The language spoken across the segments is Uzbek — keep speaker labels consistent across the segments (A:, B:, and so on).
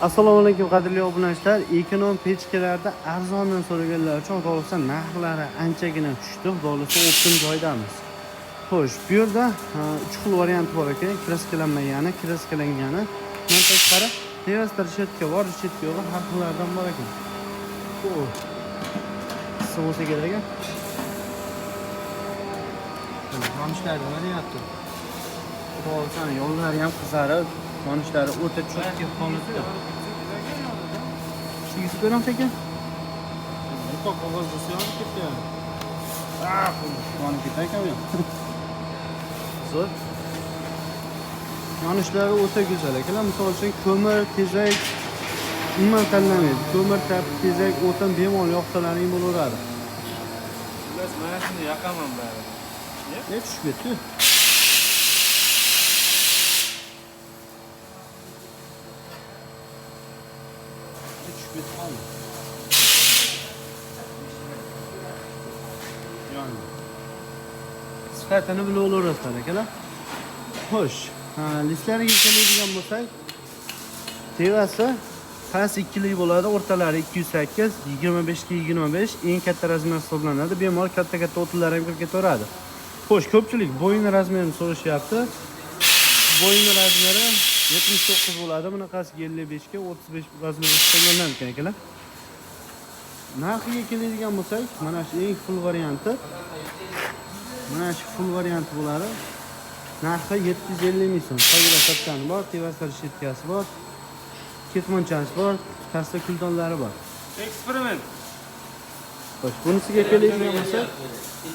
A: Assalomu alaykum qadrli obunachilar. Ekonom pechkalarda arzondan so'raganlar uchun xudo xohlasa narxlari anchagina tushdi. Xudo xohlasa o'ptim joydamiz. Xo'sh, bu yerda 3 xil variant bor ekan. Kraskalanmagani, kraskalangani. Bundan tashqari tevasida reshetka bor, reshetka yo'q, har xillardan bor ekan. Xo'sh. Issiq bo'lsa kerak ekan. Yonishlari nima deyapti? Xudo xohlasa yo'llari ham qizarib, yonishlari o'ta cho'kib qolibdi. Shugisi ko'ramiz ekan. Mutlaq qog'ozda yonib ketdi. Ah, yonib ketdi ekan bu. Zo'r. Yonishlari o'ta go'zal ekan. Misol uchun ko'mir, tezak umuman tanlamaydi. Ko'mir, tezak, o'tin bemalol yoqsalaring bo'laveradi.
B: Xullas, mana shuni yoqaman baribir.
A: Ne tushib ketdi? Tushib ketdi qoldi. Yondi. Sifatini bilib olaverasizlar akalar. Xo'sh, listlariga keladigan bo'lsak, tevasi past 2lik bo'ladi, o'rtalari 208, 25 ga 25 eng katta razmer hisoblanadi. Bemalol katta-katta o'tinlar ham kirib ketaveradi. Xo'sh, ko'pchilik bo'yin razmerini so'rashyapti. Bo'yin razmeri 79 bo'ladi. Bunaqasi 55 ga 35 razmer hisoblanadi ekan akalar. Narxiga keladigan bo'lsak, mana shu eng full varianti. Mana shu full varianti bo'ladi. Narxi 750 ming so'm. Tagida sapkani bor, tevasida reshetkasi bor, ketmonchasi bor, pastda kuldonlari bor.
B: Eksperiment.
A: Xo'sh, bunisiga keladigan bo'lsak,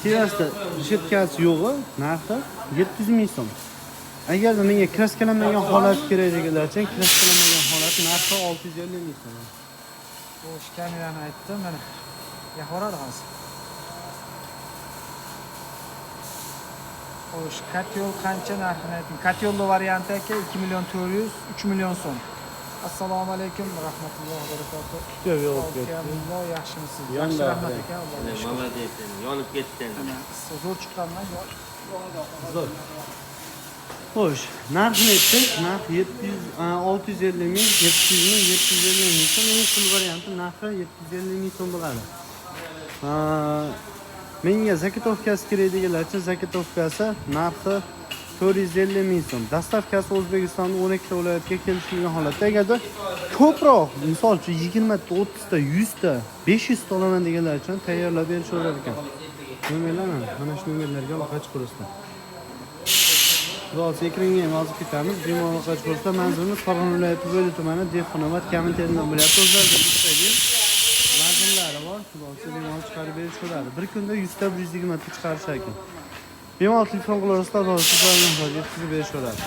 A: tevasida reshetkasi yo'g'i, narxi 700 ming so'm. Agarda menga kraskalanmagan holat kerak deganlar uchun kraskalanmagan holat narxi 650 ming so'm.
C: Xo'sh, kamerani aytdim, mana yoqaveradi hozir. Xo'sh, katyol qancha narxini ayting. Katyolli varianti aka 2 million 400, 3 million so'm. Assalomu alaykum va rahmatullohi va barakatuh.
A: Yo'q, yo'q, yo'q.
C: Alhamdulillah, yaxshimisiz?
A: Yondi,
C: Yaxshi, rahmat
A: aka.
C: aka, Allohga shukr.
D: Молодец, yonib ketdi.
C: Mana zo'r chiqqanman.
A: Zo'r. Xo'sh, narxini aytdik. Narx 650 ming, 700 ming, 750 ming so'm. Eng pul varianti narxi 750 ming so'm bo'ladi. Menga zakitovkasi kerak deganlar uchun zakitovkasi narxi 450 ming so'm. Dastavkasi O'zbekistonning 12 ta viloyatiga kelishilgan holatda agarda ko'proq, misol uchun 20 ta, 30 ta, 100 ta, 500 ta olaman deganlar uchun tayyorlab berishaverar ekan. Nomerlar mana shu nomerlarga aloqa chiqarasizlar. Xudo xohlasa ekranga ham yozib ketamiz. Bemalol aloqa chiqarasizlar. Manzilimiz Farg'ona viloyati Bo'yli tumani, Dehqonobod Kaminterdan bo'lyapti. O'zlarida bittagi vaznlari bor. Xudo xohlasa bemalol chiqarib berishaveradi. Bir kunda 100 ta, 120 ta chiqarishar ekan. Bemalol telefon qilaverasizlar, xudo xohlasa yetkazib berishaveradi.